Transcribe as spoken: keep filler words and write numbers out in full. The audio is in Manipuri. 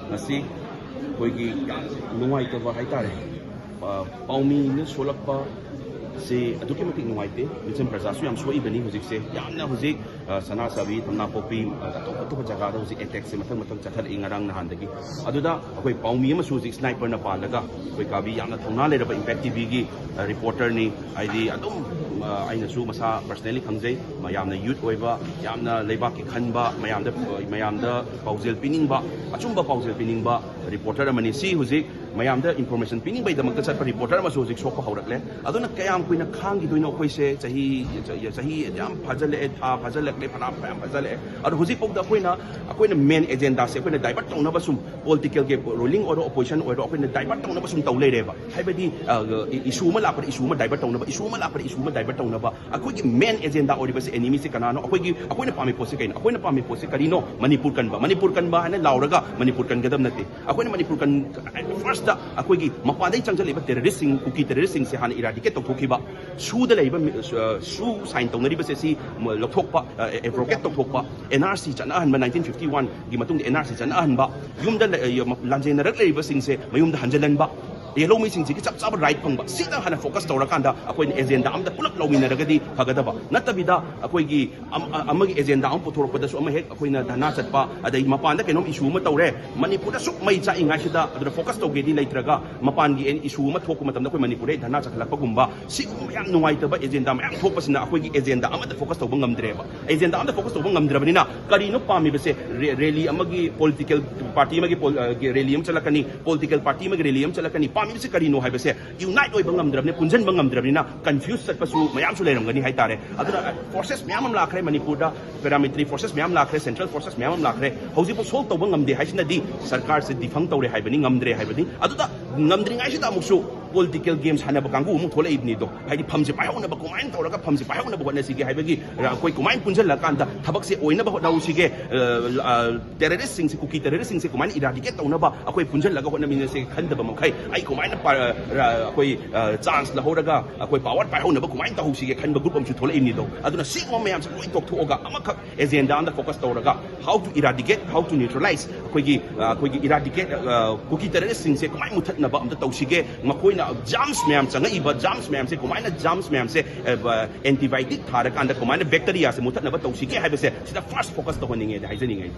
ꯉꯁꯤ ꯑꯩꯈꯣꯏꯒꯤ ꯌꯥꯝ ꯅꯨꯡꯉꯥꯏꯇꯕ ꯍꯥꯏꯇꯥꯔꯦ, ꯑ, ꯄꯥꯎꯃꯤꯅ ꯁꯣꯛꯂꯛꯄ ꯁꯤ ꯑꯗꯨꯛꯀꯤ ꯃꯇꯤꯛ ꯅꯨꯡꯉꯥꯏꯇꯦ꯫ ꯃꯤꯆꯝ ꯄ꯭ꯔꯖꯥꯁꯨ ꯌꯥꯝ ꯁꯣꯛꯏꯕꯅꯤ ꯍꯧꯖꯤꯛꯁꯦ꯫ ꯌꯥꯝꯅ ꯍꯧꯖꯤꯛ, ꯑ, ꯁꯅꯥꯁꯥꯕꯤ, ꯊꯝꯅꯥꯄꯣꯛꯄꯤ, ꯑ, ꯑꯇꯣꯞ ꯑꯇꯣꯞꯄ ꯖꯒꯥꯗ ꯍꯧꯖꯤꯛ ꯑꯦꯇꯦꯛꯁꯦ ꯃꯊꯪ ꯃꯊꯪ ꯆꯠꯊꯔꯛꯏ ꯉꯔꯥꯡ ꯅꯍꯥꯟꯗꯒꯤ꯫ ꯑꯗꯨꯗ ꯑꯩꯈꯣꯏ ꯄꯥꯎꯃꯤ ꯑꯃꯁꯨ ꯍꯧꯖꯤꯛ ꯁ꯭ꯅꯥꯏꯄꯔꯅ ꯄꯥꯜꯂꯒ ꯑꯩꯈꯣꯏ ꯀꯥꯕꯤ ꯌꯥꯝꯅ ꯊꯧꯅꯥ ꯂꯩꯔꯕ ꯏꯝꯄꯦꯛ ꯇꯤꯚꯤꯒꯤ, ꯑ, ꯔꯤꯄꯣꯔꯇꯔꯅꯤ꯫ ꯍꯥꯏꯗꯤ ꯑꯗꯨꯝ, ꯑ, ꯑꯩꯅꯁꯨ ꯃꯁꯥ ꯄꯔꯁꯅꯦꯂꯤ ꯈꯪꯖꯩ꯫ ꯃ-, ꯌꯥꯝꯅ ꯌꯨꯠ ꯑꯣꯏꯕ, ꯌꯥꯝꯅ ꯂꯩꯕꯥꯛꯀꯤ ꯈꯟꯕ, ꯃꯌꯥꯝꯗ, ꯃꯌꯥꯝꯗ ꯄꯥꯎꯖꯦꯜ ꯄꯤꯅꯤꯡꯕ, ꯑꯆꯨꯝꯕ ꯄꯥꯎꯖꯦꯜ ꯄꯤꯅꯤꯡꯕ ꯔꯤꯄꯣꯔꯇꯔ ꯑꯃꯅꯤ꯫ ꯁꯤ ꯍꯧꯖꯤꯛ ꯃꯌꯥꯝꯗ ꯏꯟꯐꯣꯔꯃꯦꯁꯟ ꯄꯤꯅꯤꯡꯕꯩꯗꯃꯛꯇ ꯆꯠꯄ ꯔꯤꯄꯣꯔꯇꯔ ꯑꯃꯁꯨ ꯍꯧꯖꯤꯛ ꯁꯣꯛꯄ ꯍꯧꯔꯛꯂꯦ꯫ ꯑꯗꯨꯅ ꯀꯌꯥꯝ ꯀꯨꯏꯅ ꯈꯥꯡꯈꯤꯗꯣꯏꯅꯣ ꯑꯩꯈꯣꯏꯁꯦ? ꯆꯍꯤ, ꯆꯍꯤ ꯌꯥꯝ ꯐꯥꯖꯜꯂꯛꯑꯦ, ꯊꯥ ꯐꯥꯖꯜꯂꯛꯂꯦ, ꯐꯅꯥ ꯐꯅꯌꯥꯝ ꯐꯥꯖꯜꯂꯛꯑꯦ꯫ ꯑꯗꯣ ꯍꯧꯖꯤꯛꯐꯥꯎꯗ ꯑꯩꯈꯣꯏꯅ, ꯑꯩꯈꯣꯏꯅ ꯃꯦꯟ ꯑꯦꯖꯦꯟꯗꯥꯁꯦ ꯑꯩꯈꯣꯏꯅ ꯗꯥꯏꯚꯔꯠ ꯇꯧꯅꯕ ꯁꯨꯝ ꯄꯣꯂꯤꯇꯤꯀꯦꯜꯒꯤ ꯔꯨꯂꯤꯡ ꯑꯣꯏꯔꯣ, ꯑꯣꯄꯣꯖꯤꯁꯟ ꯑꯣꯏꯔꯣ, ꯑꯩꯈꯣꯏꯅ ꯗꯥꯏꯚꯔꯠ ꯇꯧꯅꯕ ꯁꯨꯝ ꯇꯧ ꯂꯩꯔꯦꯕ꯫ ꯍꯥꯏꯕꯗꯤ, ꯑ, ꯏ-, ꯏꯁꯨ ꯑꯃ ꯂꯥꯛꯄꯗ ꯏꯁꯨ ꯑꯃ ꯗꯥꯏꯚꯔꯠ ꯇꯧꯅꯕ, ꯏꯁꯨ ꯑꯃ ꯂꯥꯛꯄꯗ ꯏꯁꯨ ꯑꯃ ꯗꯥꯏꯚꯔꯠ ꯇꯧꯅꯕ꯫ ꯑꯩꯈꯣꯏꯒꯤ ꯃꯦꯟ ꯑꯦꯖꯦꯟꯗꯥ ꯑꯣꯏꯔꯤꯕꯁꯦ ꯑꯦꯅꯤꯃꯤꯁꯦ ꯀꯅꯥꯅꯣ? ꯑꯩꯈꯣꯏꯒꯤ, ꯑꯩꯈꯣꯏꯅ ꯄꯥꯝꯃꯤ ꯄꯣꯠꯁꯦ ꯀꯩꯅꯣ? ꯑꯩꯈꯣꯏꯅ ꯄꯥꯝꯃꯤ ꯄꯣꯠꯁꯦ ꯀꯔꯤꯅꯣ? ꯃꯅꯤꯄꯨꯔ ꯀꯟꯕ꯫ ꯃꯅꯤꯄꯨꯔ ꯀꯟꯕ ꯍꯥꯏꯅ ꯂꯥꯎꯔꯒ ꯃꯅꯤꯄꯨꯔ ꯀꯟꯒꯗꯕ ꯅꯠꯇꯦ꯫ ꯑꯩꯈꯣꯏꯅ ꯃꯅꯤꯄꯨꯔ ꯀꯟ-, ꯐꯥꯔꯁꯇ ꯑꯩꯈꯣꯏꯒꯤ ꯃꯄꯥꯟꯗꯒꯤ ꯆꯪꯁꯤꯜꯂꯛꯏꯕ ꯇꯦꯔꯣꯔꯤꯁ꯭ꯠꯁꯤꯡ, ꯀꯨꯀꯤ ꯇꯦꯔꯣꯔꯤꯁ꯭ꯠꯁꯤꯡꯁꯦ ꯍꯥꯟꯅ ꯏꯔꯥꯗꯤꯀꯦꯠ ꯇꯧꯊꯣꯛꯈꯤꯕ꯫ ꯁꯨꯗ ꯂꯩꯔꯤꯕ ꯃꯤ-, ꯑ, ꯁꯨ ꯁꯥꯏꯟ ꯇꯧꯅꯔꯤꯕꯁꯦ ꯁꯤ ꯃ-, ꯂꯧꯊꯣꯛꯄ, ꯑ, ꯑꯦꯕ꯭ꯔꯣꯒꯦꯠ ꯇꯧꯊꯣꯛꯄ, and R C ꯆꯠꯅꯍꯟꯕ, nineteen fifty ꯋꯥꯟꯒꯤ ꯃꯇꯨꯡꯗ ꯑꯦꯟ ꯑꯥꯔ ꯁꯤ ꯆꯠꯅꯍꯟꯕ, ꯌꯨꯝꯗ ꯂꯩ-, ꯑ, ꯂꯥꯟꯖꯦꯟꯅꯔꯛꯂꯤꯕꯁꯤꯡꯁꯦ ꯃꯌꯨꯝꯗ ꯍꯟꯖꯤꯜꯍꯟꯕ, ꯌꯦꯜꯍꯧꯃꯤꯁꯤꯡꯁꯤꯒꯤ ꯆꯞ ꯆꯥꯕ ꯔꯥꯏꯠ ꯐꯪꯕ, ꯁꯤꯗ ꯍꯥꯟꯅ ꯐꯣꯀꯁ ꯇꯧꯔꯀꯥꯟꯗ ꯑꯩꯈꯣꯏꯅ ꯑꯦꯖꯦꯟꯗꯥ ꯑꯝꯗ ꯄꯨꯂꯞ ꯂꯧꯃꯤꯟꯅꯔꯒꯗꯤ ꯐꯒꯗꯕ꯫ ꯅꯠꯇꯕꯤꯗ ꯑꯩꯈꯣꯏꯒꯤ ꯑꯝ-, ꯑ-, ꯑꯃꯒꯤ ꯑꯦꯖꯦꯟꯗꯥ ꯑꯃ ꯄꯨꯊꯣꯔꯛꯄꯗꯁꯨ ꯑꯃ ꯍꯦꯛ ꯑꯩꯈꯣꯏꯅ ꯙꯔꯅꯥ ꯆꯠꯄ, ꯑꯗꯩ ꯃꯄꯥꯟꯗ ꯀꯩꯅꯣꯝ ꯏꯁꯨ ꯑꯃ ꯇꯧꯔꯦ, ꯃꯅꯤꯄꯨꯔꯗ ꯁꯨꯛ ꯃꯩ ꯆꯥꯛꯏꯉꯥꯏꯁꯤꯗ ꯑꯗꯨꯗ ꯐꯣꯀꯁ ꯇꯧꯒꯦꯗꯤ ꯂꯩꯇ꯭ꯔꯒ ꯃꯄꯥꯟꯒꯤ ꯑꯦꯟ-, ꯏꯁꯨ ꯑꯃ ꯊꯣꯛꯄ ꯃꯇꯝꯗ ꯑꯩꯈꯣꯏ ꯃꯅꯤꯄꯨꯔꯗ ꯍꯦꯛ ꯙꯔꯅꯥ ꯆꯠꯈꯠꯂꯛꯄꯒꯨꯝꯕ, ꯁꯤꯒꯨꯝꯕ ꯌꯥꯝ ꯅꯨꯡꯉꯥꯏꯇꯕ ꯑꯦꯖꯦꯟꯗꯥ ꯃꯌꯥꯝ ꯊꯣꯛꯄꯁꯤꯅ ꯑꯩꯈꯣꯏꯒꯤ ꯑꯦꯖꯦꯟꯗꯥ ꯑꯃꯗ ꯐꯣꯀꯁ ꯇꯧꯕ ꯉꯝꯗ꯭ꯔꯦꯕ꯫ ꯑꯦꯖꯦꯟꯗꯥ ꯑꯃꯗ ꯐꯣꯀꯁ ꯇꯧꯕ ꯉꯝꯗ꯭ꯔꯕꯅꯤꯅ ꯀꯔꯤꯅꯣ ꯄꯥꯝꯃꯤꯕꯁꯦ? ꯔꯦ-, ꯔꯦꯂꯤ ꯑꯃꯒꯤ, ꯄꯣꯂꯤꯇꯤꯀꯦꯜ ꯄꯥꯔꯇꯤ ꯑꯃꯒꯤ ꯄꯣꯜ-, ꯑ, ꯒꯤ ꯔꯦꯂꯤ ꯑꯃ ꯆꯠꯂꯛꯀꯅꯤ, ꯄꯣꯂꯤꯇꯤꯀꯦꯜ ꯄꯥꯔꯇꯤ ꯑꯃꯒꯤ ꯔꯦꯂꯤ ꯑꯃ ꯆꯠꯂꯛꯀꯅꯤ, ꯄꯥꯝꯃꯤꯕꯁꯦ ꯀꯔꯤꯅꯣ ꯍꯥꯏꯕꯁꯦ ꯌꯨꯅꯥꯏꯠ ꯑꯣꯏꯕ ꯉꯝꯗ꯭ꯔꯕꯅꯤꯅ, ꯄꯨꯟꯁꯤꯟꯕ ꯉꯝꯗ꯭ꯔꯕꯅꯤꯅ ꯀꯟꯐ꯭ꯌꯨꯁ ꯆꯠꯄꯁꯨ ꯃꯌꯥꯝꯁꯨ ꯂꯩꯔꯝꯒꯅꯤ ꯍꯥꯏꯇꯥꯔꯦ꯫ ꯑꯗꯨꯅ ꯐꯣꯔꯁꯦꯁ ꯃꯌꯥꯝ ꯑꯃ ꯂꯥꯛꯈ꯭ꯔꯦ ꯃꯅꯤꯄꯨꯔꯗ, ꯄꯦꯔꯥꯃꯤꯂꯤꯇꯔꯤ ꯐꯣꯔꯁꯦꯁ ꯃꯌꯥꯝ ꯂꯥꯛꯈ꯭ꯔꯦ, ꯁꯦꯟꯇ꯭ꯔꯦꯜ ꯐꯣꯔꯁꯦꯁ ꯃꯌꯥꯝ ꯑꯃ ꯂꯥꯛꯈ꯭ꯔꯦ꯫ ꯍꯧꯖꯤꯛꯐꯥꯎ ꯁꯣꯜꯕ ꯇꯧꯕ ꯉꯝꯗꯦ ꯍꯥꯏꯁꯤꯅꯗꯤ ꯁꯔꯀꯥꯔꯁꯦ ꯗꯤꯐꯪ ꯇꯧꯔꯦ ꯍꯥꯏꯕꯅꯤ, ꯉꯝꯗ꯭ꯔꯦ ꯍꯥꯏꯕꯅꯤ꯫ ꯑꯗꯨꯗ ꯉꯝꯗ꯭ꯔꯤꯉꯩꯁꯤꯗ ꯑꯃꯨꯛꯁꯨ ꯄꯣꯂꯤꯇꯤꯀꯦꯜ ꯒꯦꯝ ꯁꯥꯟꯅꯕ ꯀꯥꯡꯕꯨ ꯑꯃꯨꯛ ꯊꯣꯛꯂꯛꯏꯕꯅꯤꯗꯣ꯫ ꯍꯥꯏꯗꯤ ꯐꯝꯁꯦ ꯄꯥꯏꯍꯧꯅꯕ, ꯀꯃꯥꯏꯅ ꯇꯧꯔꯒ ꯐꯝꯁꯦ ꯄꯥꯏꯍꯧꯅꯕ ꯍꯣꯠꯅꯁꯤꯒꯦ ꯍꯥꯏꯕꯒꯤ, ꯑ, ꯑꯩꯈꯣꯏ ꯀꯃꯥꯏꯅ ꯄꯨꯟꯁꯤꯜꯂꯀꯥꯟꯗ ꯊꯕꯛꯁꯦ ꯑꯣꯏꯅꯕ ꯍꯣꯠꯅꯍꯧꯁꯤꯒꯦ, ꯑ, ꯑ, ꯇꯦꯔꯔꯤꯁꯁꯤꯡꯁꯦ, ꯀꯨꯀꯤ ꯇꯦꯔꯔꯤꯁꯁꯤꯡꯁꯦ ꯀꯃꯥꯏꯅ ꯏꯔꯥꯗꯤꯀꯦꯠ ꯇꯧꯅꯕ ꯑꯩꯈꯣꯏ ꯄꯨꯟꯁꯤꯜꯂꯒ ꯍꯣꯠꯅꯃꯤꯟꯅꯁꯦ ꯈꯟꯗꯕ ꯃꯈꯩ, ꯑꯩ ꯀꯃꯥꯏꯅ ꯄꯥ-, ꯑ, ꯑꯩꯈꯣꯏ, ꯑ, ꯆꯥꯟꯁ ꯂꯧꯍꯧꯔꯒ ꯑꯩꯈꯣꯏ ꯄꯥꯋꯔ ꯄꯥꯏꯍꯧꯅꯕ ꯀꯃꯥꯏꯅ ꯇꯧꯍꯧꯁꯤꯒꯦ ꯈꯟꯕ ꯒ꯭ꯔꯨꯞ ꯑꯃꯁꯨ ꯊꯣꯛꯂꯛꯏꯕꯅꯤꯗꯣ꯫ ꯑꯗꯨꯅ ꯁꯤꯒꯨꯝꯕ ꯃꯌꯥꯝꯁꯦ ꯂꯣꯏ ꯇꯣꯛꯊꯣꯛꯑꯒ ꯑꯃꯈꯛ ꯑꯦꯖꯦꯟꯗꯥ ꯑꯃꯗ ꯐꯣꯀꯁ ꯇꯧꯔꯒ, how to eradicate, how to neutralize, ꯑꯩꯈꯣꯏꯒꯤ, ꯑ, ꯑꯩꯈꯣꯏꯒꯤ ꯏꯔꯥꯗꯤꯀꯦꯠ, ꯑ, ꯀꯨꯀꯤ ꯇꯦꯔꯔꯤꯁꯁꯤꯡꯁꯦ ꯀꯃꯥꯏꯅ ꯃꯨꯊꯠꯅꯕ ꯑꯝꯇ ꯇꯧꯁꯤꯒꯦ, ꯃꯈꯣꯏꯅ ꯖꯥꯝꯁ ꯃꯌꯥꯝ ꯆꯪꯉꯛꯏꯕ, ꯖꯥꯝꯁ ꯃꯌꯥꯝꯁꯦ ꯀꯃꯥꯏꯅ, ꯖꯥꯝꯁ ꯃꯌꯥꯝꯁꯦ, ꯑ, ꯑꯦꯟꯇꯤꯕꯥꯏꯑꯣꯇꯤꯛ ꯊꯥꯔꯀꯥꯟꯗ ꯀꯃꯥꯏꯅ ꯕꯦꯛꯇꯔꯤꯌꯥꯁꯦ ꯃꯨꯊꯠꯅꯕ ꯇꯧꯁꯤꯒꯦ ꯍꯥꯏꯕꯁꯦ ꯁꯤꯗ ꯐꯥꯔꯁ ꯐꯣꯀꯁ ꯇꯧꯍꯟꯅꯤꯡꯉꯦ ꯍꯥꯏꯖꯅꯤꯡꯉꯦ꯫